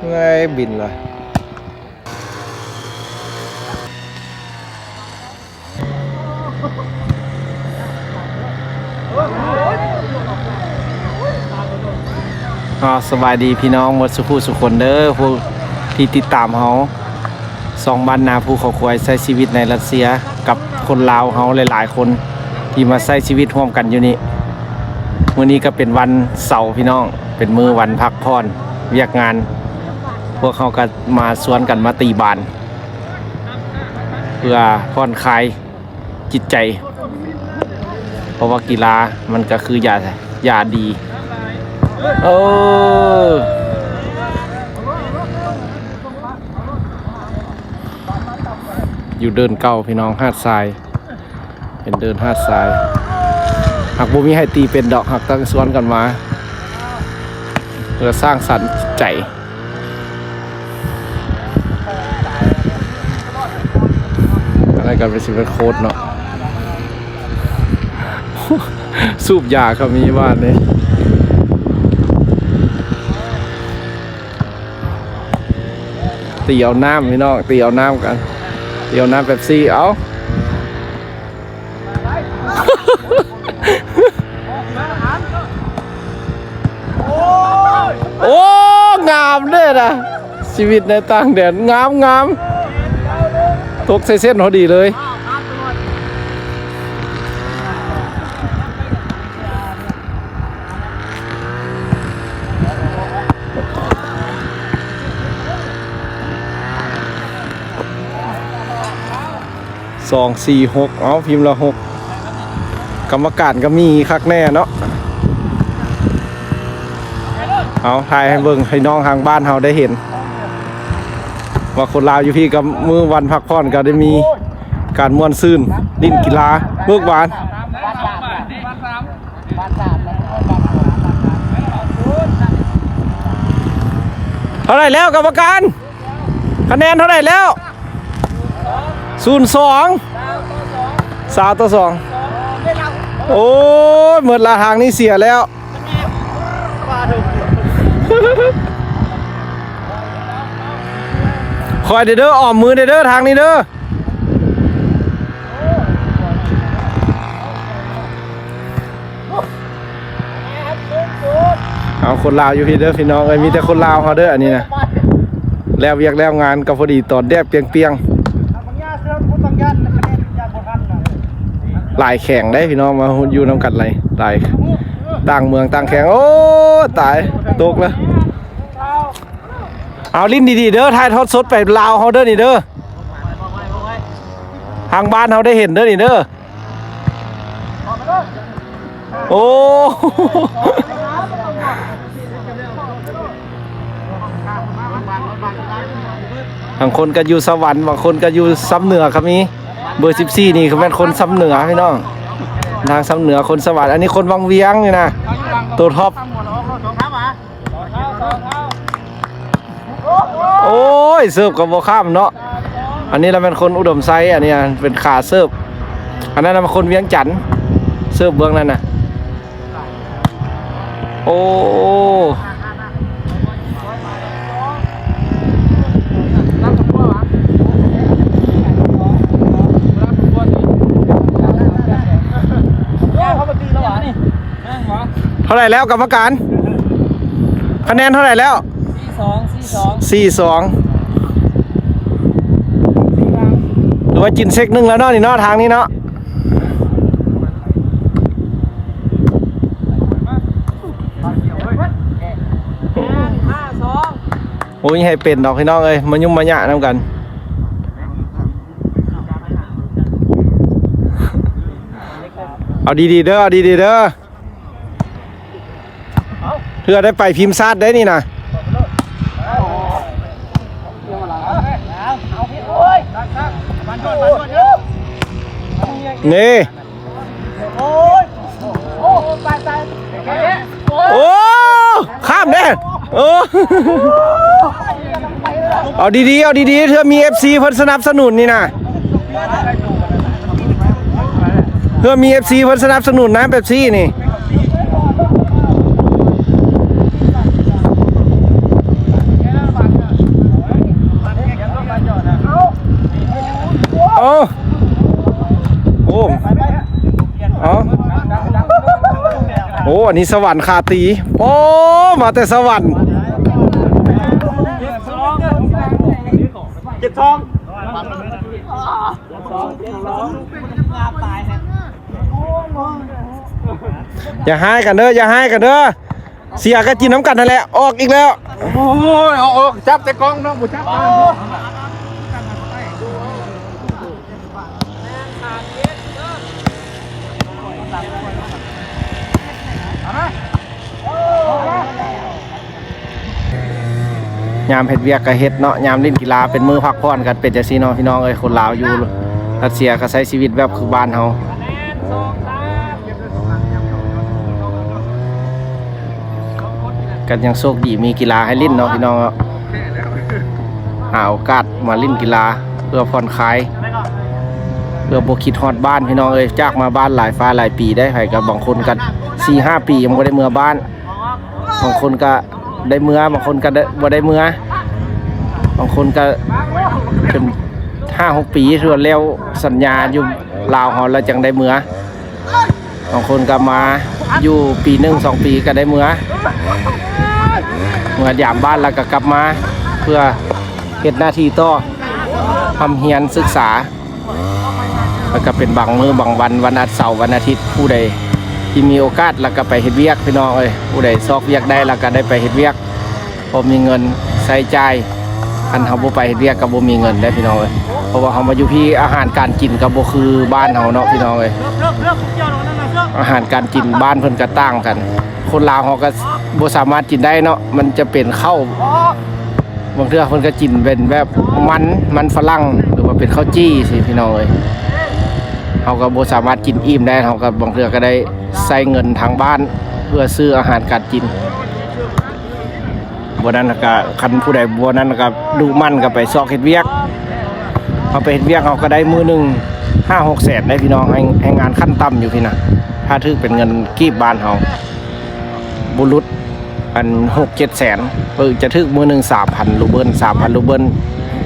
ເອີຍ ບິນລະ. ອາ ສະບາຍດີພີ່ນ້ອງໝົດສູ່ຜູ້ສູ່ຄົນເດີ ຜູ້ທີ່ຕິດຕາມເຮົາ ຊ່ອງບ້ານນາພູເຂົາຄວາຍ ໃຊ້ຊີວິດໃນຣັດເຊຍ ກັບຄົນລາວເຮົາຫຼາຍໆຄົນ ທີ່ມາໃຊ້ຊີວິດຮ່ວມກັນຢູ່ນີ້. ມື້ນີ້ກໍເປັນວັນເສົາພີ່ນ້ອງ ເປັນມື້ວັນພັກຜ່ອນວຽກງານ ພວກເຮົາກໍມາຊວນກັນມາຕີບານ ເພື່ອຜ່ອນຄາຍຈິດໃຈ ເພາະວ່າກິລາມັນກໍຄືຢາ ຢາດີ. ເອີ ຢູ່ເດີ່ນເກົ່າພີ່ນ້ອງ ຫາດຊາຍ ເປັນເດີ່ນຫາດຊາຍ ຫາກບໍ່ມີໃຜຕີເປັນດອກ ຫາກຕັ້ງຊວນກັນມາ ເພື່ອສ້າງສັນຈິດໃຈ. ອັນນັ້ນກໍເປັນ ຊິເປັນໂຄດເນາະ ສູບຢາກໍມີບ້ານນີ້ ຕີເອົານ້ຳພີ່ນ້ອງ ຕີເອົານ້ຳກັນ ຕີເອົານ້ຳເປັບຊີ ເອົາ. ໂອ້ ງາມເດ້ນະ ຊີວິດໃນຕ່າງແດນ ງາມໆ ຕົກໃສ່ເສັ້ນພໍດີເລີຍ. ສອງ ສີ່ ຫົກ ເອົາ ພິມລະຫົກ ກຳມະການກໍມີຄັກແນ່ເນາະ. ເອົາ ຖ່າຍໃຫ້ເບິ່ງ ໃຫ້ນ້ອງທາງບ້ານເຮົາໄດ້ເຫັນ ວ່າຄົນລາວຢູ່ພີ້ກໍມື້ວັນພັກຜ່ອນກໍໄດ້ມີການມ່ວນຊື່ນ ຫຼິ້ນກິລາ ເບີກບານ. ເທົ່າໃດແລ້ວກຳມະການ? ຄະແນນເທົ່າໃດແລ້ວ? ສູນສອງ ຊາວຕໍ່ສອງ. ໂອ້ຍ ໝົດລະ ທາງນີ້ເສຍແລ້ວ. ຄອຍເດີ ອ້ອມມືເດີ ທາງນີ້ເດີ. ເອົາ ຄົນລາວຢູ່ພີ້ເດີພີ່ນ້ອງເອີຍ ມີແຕ່ຄົນລາວເຮົາເດີ ອັນນີ້ນະ ແລ້ວວຽກແລ້ວງານກໍພໍດີ ຕອນແດດປ່ຽງໆ ຫຼາຍແຂວງເດ້ພີ່ນ້ອງ ມາຢູ່ນຳກັນຫຼາຍ ຕ່າງເມືອງຕ່າງແຂວງ. ໂອ້ ຕາຍ ຕົກແລ້ວ. ເອົາ ຫຼິ້ນດີໆເດີ ຖ່າຍທອດສົດໄປລາວເຮົາເດີນີ້ເດີ ທາງບ້ານເຮົາໄດ້ເຫັນເດີນີ້ເດີ. ໂອ້ ບາງຄົນກໍຢູ່ສະຫວັນ ບາງຄົນກໍຢູ່ຊຳເໜືອກໍມີ. ເບີສິບສີ່ນີ້ຄືແມ່ນຄົນຊຳເໜືອພີ່ນ້ອງ ທາງຊຳເໜືອ ຄົນສະຫວັນ. ອັນນີ້ຄົນວັງວຽງນີ້ນະ ໂຕທັອບ. ໂອ້ຍ ເສີບກໍບໍ່ຂ້າມເນາະ. ອັນນີ້ລະແມ່ນຄົນອຸດົມໄຊ ອັນນີ້ເປັນຂາເສີບ. ອັນນັ້ນລະແມ່ນຄົນວຽງຈັນ ເສີບເບື້ອງນັ້ນນະ. ໂອ້ ເທົ່າໃດແລ້ວກຳມະການ? ຄະແນນເທົ່າໃດແລ້ວ? ສີ່ສອງ ສີ່ສອງ ສີ່ສອງ ຫຼືວ່າຈິນເຊັກໜຶ່ງແລ້ວເນາະ ນີ້ເນາະ ທາງນີ້ເນາະ. ໂອ້ຍ ໃຫ້ເປັນດອກພີ່ນ້ອງເອີຍ ມາຫຍຸ້ມມາຫຍະນຳກັນ. ເອົາດີໆເດີ ເອົາດີໆເດີ. ເພື່ອໄດ້ໄປທີມຊາດໄດ້ນີ້ນະ. ນີ້ ໂອ້ ຂ້າມເດ້. ໂອ້ ເອົາດີໆ ເອົາດີໆ ເທື່ອມີເອັຟຊີເພິ່ນສະໜັບສະໜູນນີ້ນະ. ເພື່ອມີເອັຟຊີເພິ່ນສະໜັບສະໜູນນະ ເປັບຊີນີ້. ອັນນີ້ສະຫວັນຄາຕີ ໂອ້ ມາແຕ່ສະຫວັນ ເຈັດສອງ ຢ່າຮ້າຍກັນເດີ ຢ່າຮ້າຍກັນເດີ ເສຍກໍກິນນຳກັນຫັ້ນແຫຼະ ອອກອີກແລ້ວ ໂອ້ຍ ອອກ ອອກ ຈັບແຕ່ກ້ອງເນາະ ບໍ່ຈັບ ຍາມເຮັດວຽກກໍເຮັດເນາະ ຍາມຫຼິ້ນກິລາເປັນມື້ພັກຜ່ອນກໍເປັນຈັ່ງຊີ້ເນາະ ພີ່ນ້ອງເອີຍ. ຄົນລາວຢູ່ຣັດເຊຍກໍໃຊ້ຊີວິດແບບຄືບ້ານເຮົາ ກໍຍັງໂຊກດີມີກິລາໃຫ້ຫຼິ້ນເນາະ ພີ່ນ້ອງເນາະ. ຫາໂອກາດມາຫຼິ້ນກິລາເພື່ອຜ່ອນຄາຍ ເພື່ອບໍ່ຄິດຮອດບ້ານ ພີ່ນ້ອງເອີຍ. ຈາກມາບ້ານຫຼາຍຟ້າຫຼາຍປີໄດ໋ ໃຜກໍບາງຄົນກໍສີ່ຫ້າປີຍັງບໍ່ໄດ້ເມືອບ້ານ ບາງຄົນກໍໄດ້ເມືອ ບາງຄົນກໍໄດ້ ບໍ່ໄດ້ເມືອ ບາງຄົນກໍຈົນຫ້າຫົກປີ ຖືວ່າແລ້ວສັນຍາຢູ່ລາວເຮົາແລ້ວຈັ່ງໄດ້ເມືອ. ບາງຄົນກໍມາຢູ່ປີໜຶ່ງສອງປີກໍໄດ້ເມືອ ເມືອຢາມບ້ານແລ້ວກໍກັບມາເພື່ອເຮັດໜ້າທີ່ຕໍ່ ຮ່ຳຮຽນສຶກສາ ແລ້ວກໍເປັນບາງມື້ບາງວັນ ວັນອາ ເສົາ ວັນອາທິດ ຜູ້ໃດທີ່ມີໂອກາດແລ້ວກໍໄປເຮັດວຽກ ພີ່ນ້ອງເອີຍ. ຜູ້ໃດຊອກວຽກໄດ້ແລ້ວກໍໄດ້ໄປເຮັດວຽກ ພໍມີເງິນໃຊ້ຈ່າຍ. ຄັນເຮົາບໍ່ໄປເຮັດວຽກກໍບໍ່ມີເງິນເດ້ພີ່ນ້ອງເອີຍ ເພາະວ່າເຮົາມາຢູ່ພີ້ ອາຫານການກິນກໍບໍ່ຄືບ້ານເຮົາເນາະ ພີ່ນ້ອງເອີຍ. ອາຫານການກິນບ້ານເພິ່ນກໍຕ່າງກັນ ຄົນລາວເຮົາກໍບໍ່ສາມາດກິນໄດ້ເນາະ ມັນຈະເປັນເຂົ້າ ບາງເທື່ອເພິ່ນກໍກິນເປັນແບບມັນ ມັນຝຣັ່ງ ຫຼືວ່າເປັນເຂົ້າຈີ່ຊີ້ ພີ່ນ້ອງເອີຍ. ເຮົາກໍບໍ່ສາມາດກິນອີ່ມໄດ້ ເຮົາກໍບາງເທື່ອກໍໄດ້ໃຊ້ເງິນທາງບ້ານເພື່ອຊື້ອາຫານການກິນ. ບໍ່ນັ້ນກໍ ຄັນຜູ້ໃດບໍ່ນັ້ນກໍດຸໝັ່ນກໍໄປຊອກເຮັດວຽກ ເຮົາໄປເຮັດວຽກເຮົາກໍໄດ້ມື້ໜຶ່ງຫ້າຫົກແສນໄດ໋ພີ່ນ້ອງ ແຮງ ແຮງງານຂັ້ນຕ່ຳຢູ່ພີ້ນະ ຖ້າຖືກເປັນເງິນກີບບ້ານເຮົາບໍ່ຫຼຸດອັນຫົກເຈັດແສນ ເອີ ຈະຖືກມື້ໜຶ່ງສາມພັນຣູເບິນ ສາມພັນຣູເບິນ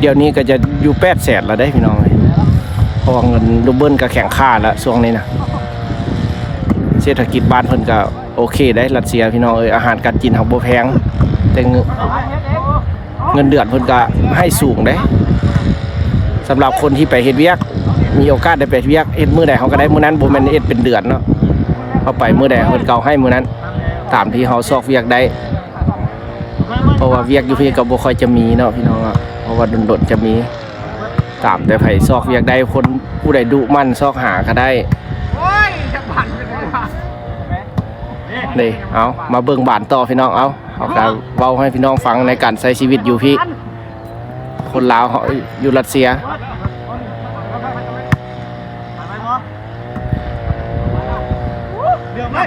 ດຽວນີ້ກໍຈະຢູ່ແປດແສນແລ້ວເດ້ພີ່ນ້ອງເອີຍ ເພາະວ່າເງິນຣູເບິນກໍແຂງຄ່າແລ້ວຊ່ວງນີ້ນະ. ເສດຖະກິດບ້ານເພິ່ນກໍ ໂອເຄໄດ໋ ຣັດເຊຍພີ່ນ້ອງເອີຍ ອາຫານການກິນເຮົາບໍ່ແພງ ແຕ່ເງິນ ເງິນເດືອນເພິ່ນກະໃຫ້ສູງເດ້. ສຳລັບຄົນທີ່ໄປເຮັດວຽກ ມີໂອກາດໄດ້ໄປເຮັດວຽກ ເຮັດມື້ໃດເຮົາກະໄດ້ມື້ນັ້ນ ບໍ່ແມ່ນເຮັດເປັນເດືອນເນາະ. ເຮົາໄປມື້ໃດເພິ່ນກະເອົາໃຫ້ມື້ນັ້ນ ຕາມທີ່ເຮົາຊອກວຽກໄດ້ ເພາະວ່າວຽກຢູ່ພີ້ກະບໍ່ຄ່ອຍຈະມີເນາະພີ່ນ້ອງເນາະ ເພາະວ່າດົນໆຈະມີ. ຕາມແຕ່ໃຜຊອກວຽກໄດ້ ຄົນຜູ້ໃດດຸໝັ່ນຊອກຫາກະໄດ້. ໂອ້ຍ ຈະປັ່ນໄປໄດ້ວະ ເດ້ ເອົາ ມາເບິ່ງບານຕໍ່ພີ່ນ້ອງ. ເອົາ ເຮົາກະເວົ້າໃຫ້ພີ່ນ້ອງຟັງໃນການໃຊ້ຊີວິດຢູ່ພີ້ ຄົນລາວເຮົາຢູ່ຣັດເຊຍ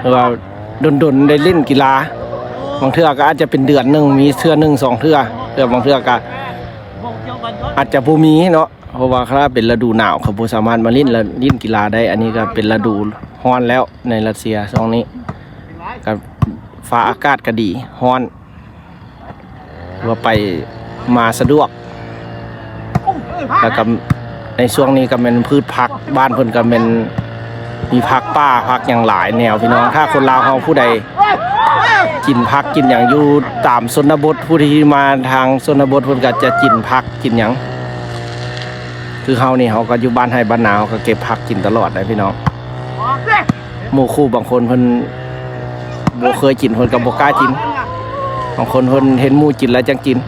ເພາະວ່າດົນໆໄດ້ຫຼິ້ນກິລາ ບາງເທື່ອກະອາດຈະເປັນເດືອນໜຶ່ງ ມີເທື່ອໜຶ່ງສອງເທື່ອ ເທື່ອບາງເທື່ອກະ ອາດຈະບໍ່ມີເນາະ ເພາະວ່າຖ້າເປັນລະດູໜາວ ເຂົາບໍ່ສາມາດມາຫຼິ້ນ ແລະ ຫຼິ້ນກິລາໄດ້. ອັນນີ້ກະເປັນລະດູຮ້ອນແລ້ວໃນຣັດເຊຍຊ່ວງນີ້ ກະຟ້າອາກາດກະດີ ຮ້ອນ ວ່າໄປມາສະດວກ ແລ້ວກະໃນຊ່ວງນີ້ກະແມ່ນພືດຜັກ ບ້ານເພິ່ນກະແມ່ນ ມີຜັກປ່າຜັກຫຍັງຫຼາຍແນວພີ່ນ້ອງ. ຖ້າຄົນລາວເຮົາຜູ້ໃດກິນຜັກກິນຫຍັງຢູ່ຕາມຊົນນະບົດ ຜູ້ທີ່ມາທາງຊົນນະບົດເພິ່ນກໍຈະກິນຜັກກິນຫຍັງ ຄືເຮົານີ້ ເຮົາກໍຢູ່ບ້ານໄຮ່ບ້ານນາ ເຮົາກໍເກັບຜັກກິນຕະຫຼອດໄດ໋ພີ່ນ້ອງ. ໝູ່ຄູ່ບາງຄົນເພິ່ນບໍ່ເຄີຍກິນ ເພິ່ນກໍບໍ່ກ້າກິນ ບາງຄົນເພິ່ນເຫັນໝູ່ກິນແລ້ວຈັ່ງກິນ.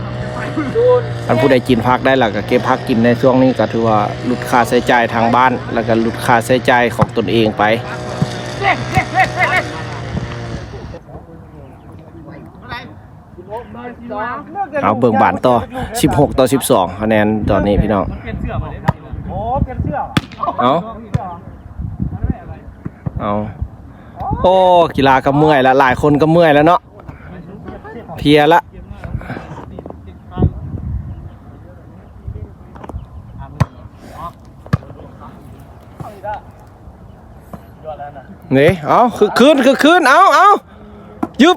ຄັນຜູ້ໃດກິນຜັກໄດ້ລະກະເກັບຜັກກິນ ໃນຊ່ວງນີ້ກະຖືວ່າຫຼຸດຄ່າໃຊ້ຈ່າຍທາງບ້ານ ແລ້ວກະຫຼຸດຄ່າໃຊ້ຈ່າຍຂອງຕົນເອງໄປ. ເອົາເບິ່ງບານຕໍ່ ສິບຫົກຕໍ່ສິບສອງ ຄະແນນຕອນນີ້ພີ່ນ້ອງ. ເອົາ ເອົາ ໂອ້ ກິລາກໍເມື່ອຍລະ ຫຼາຍຄົນກໍເມື່ອຍລະເນາະ. ເພຍລະ ນີ້ ເອົາ ຄຶກຄື້ນ ຄຶກຄື້ນ ເອົາ ເອົາ ຍຶບ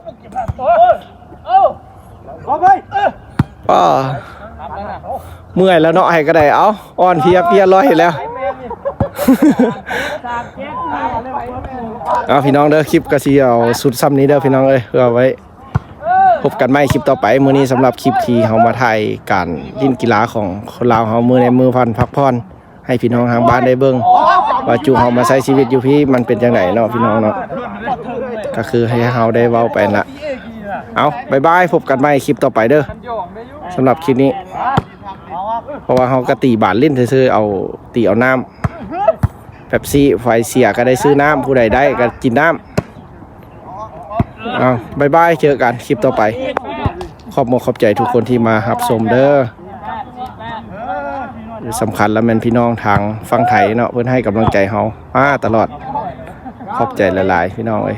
ປ້າ ເມື່ອຍແລ້ວເນາະ ໃຫ້ກໍໄດ້ ເອົາ ອ່ອນເພຍເປຍລ້ອຍແລ້ວ. ເອົາພີ່ນ້ອງເດີ ຄລິບກໍຊິເອົາສຸດຊ່ຳນີ້ເດີພີ່ນ້ອງເອີຍ ເພື່ອໄວ້ພົບກັນໃໝ່ຄລິບຕໍ່ໄປ. ມື້ນີ້ສຳລັບຄລິບທີ່ເຮົາມາຖ່າຍການຫຼິ້ນກິລາຂອງຄົນລາວເຮົາ ມື້ໃນມື້ວັນພັກຜ່ອນ ໃຫ້ພີ່ນ້ອງທາງບ້ານໄດ້ເບິ່ງວ່າຈຸເຮົາມາໃຊ້ຊີວິດຢູ່ພີ້ມັນເປັນຈັ່ງໃດເນາະພີ່ນ້ອງເນາະ. ກໍຄືໃຫ້ເຮົາໄດ້ເວົ້າໄປນັ້ນລະ. ເອົາ ບາຍບາຍ ພົບກັນໃໝ່ຄລິບຕໍ່ໄປເດີ ສຳລັບຄລິບນີ້. ເພາະວ່າເຮົາກໍຕີບານຫຼິ້ນຊື່ໆ ເອົາ ຕີເອົານ້ຳ ເປັບຊີ ໃຜເສຍກໍໄດ້ຊື້ນ້ຳ ຜູ້ໃດໄດ້ກໍກິນນ້ຳ. ເອົາ ບາຍບາຍ ເຈີກັນຄລິບຕໍ່ໄປ. ຂອບອົກຂອບໃຈທຸກຄົນທີ່ມາຮັບຊົມເດີ. ສຳຄັນລະແມ່ນພີ່ນ້ອງທາງຝັ່ງໄທເນາະ ເພິ່ນໃຫ້ກຳລັງໃຈເຮົາມາຕະຫຼອດ. ຂອບໃຈຫຼາຍໆ ພີ່ນ້ອງເອີຍ.